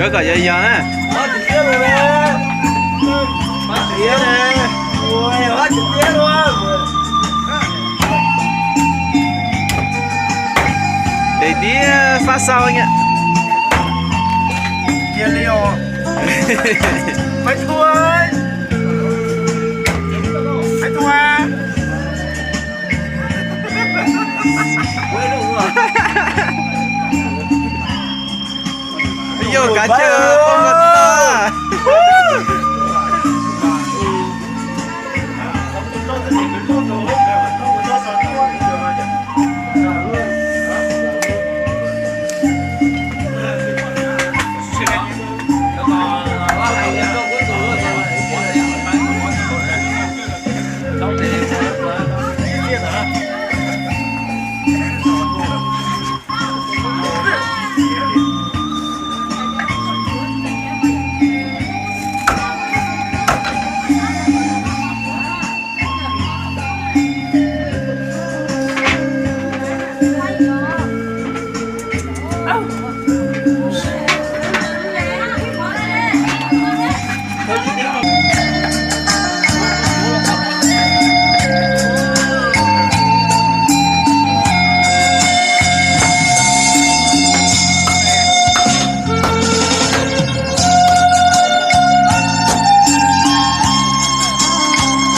Koj kom yog yog na. Dej tiab fab xau nya. Cia li os. Maiv Thua, Maiv Thua. Yog kav chaw poj npag tag.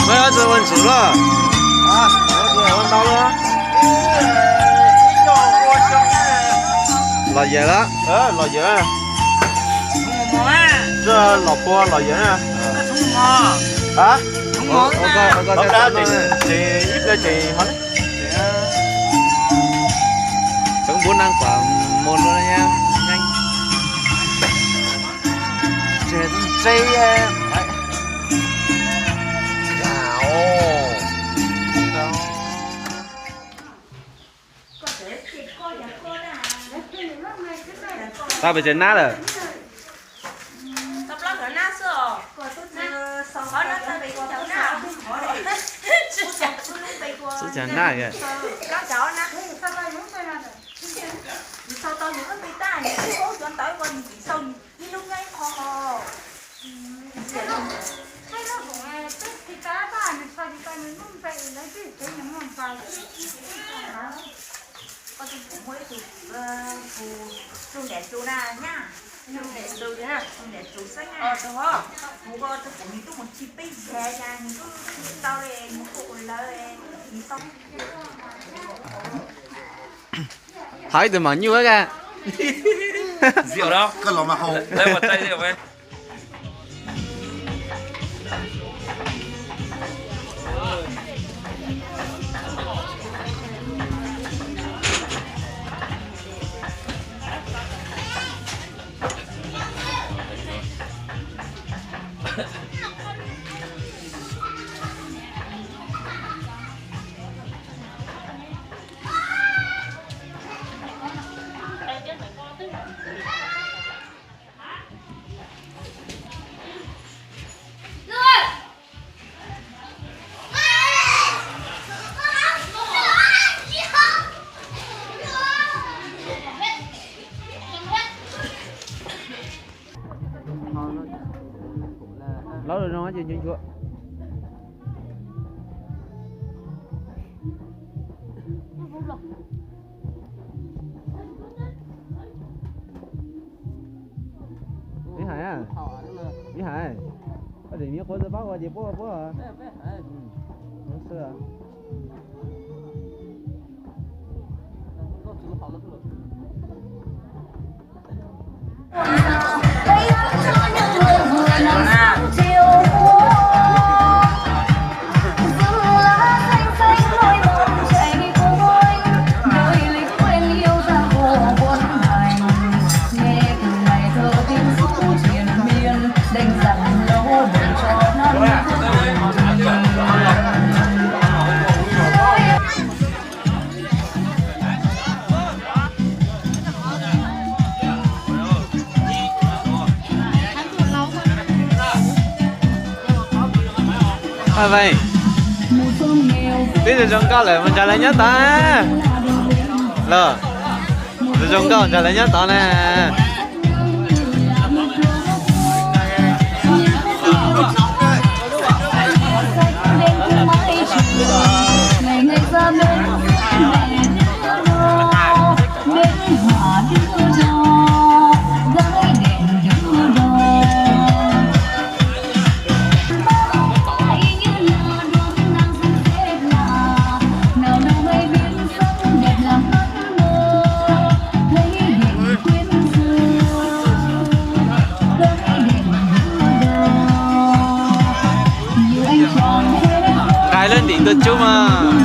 Muaj ob tug ua ntsuv los? Ua ntau los? Los yawm los? Los yawm. Los puag los yawm na. Ib pliag ces ho. Tseev npub neej pam mus luaj nyeej. Tsev ntse. Tau pes tsawg nab lawm? Xwb cas nab. Koj tus kuv muaj ib tug kuv, tus niam tsuv na nyab, tus niam tsuv xwb na. Kuv tus kuv nws tuaj mus tsis peb yag cas nws tuaj tsis tau li, nws tuaj ua lawv nws tau. Thov ib tug maum nyuj ka. Koj los mas hau. Laub zoo ces nchuav nchuav. Ib hais, ib hais, koj tseem muab qhuav xwb pab ua ces puab puab. Twb zoo zoo nkauj lawm mus nrog lawv nyob tod los. Zoo zoo nkauj nrog lawv nyob tod na. Cub mas.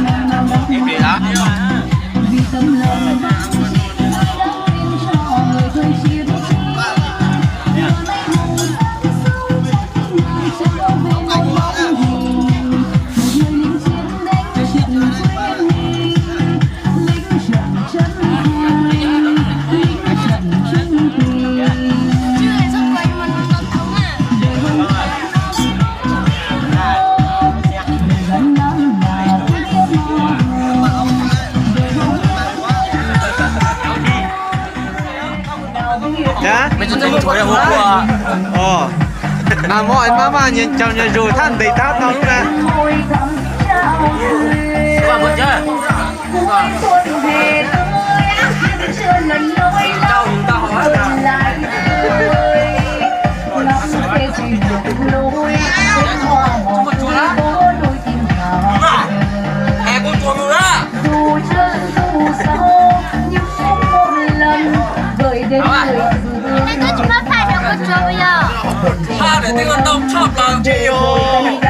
Mas muab maj maj nyias caum nyias zus thaj ntev tab tau lub na. Koj tsis muab phais rau kuv tsuav puas yog? Phaj ntawm twb ntau tshaj plaws tsis yog.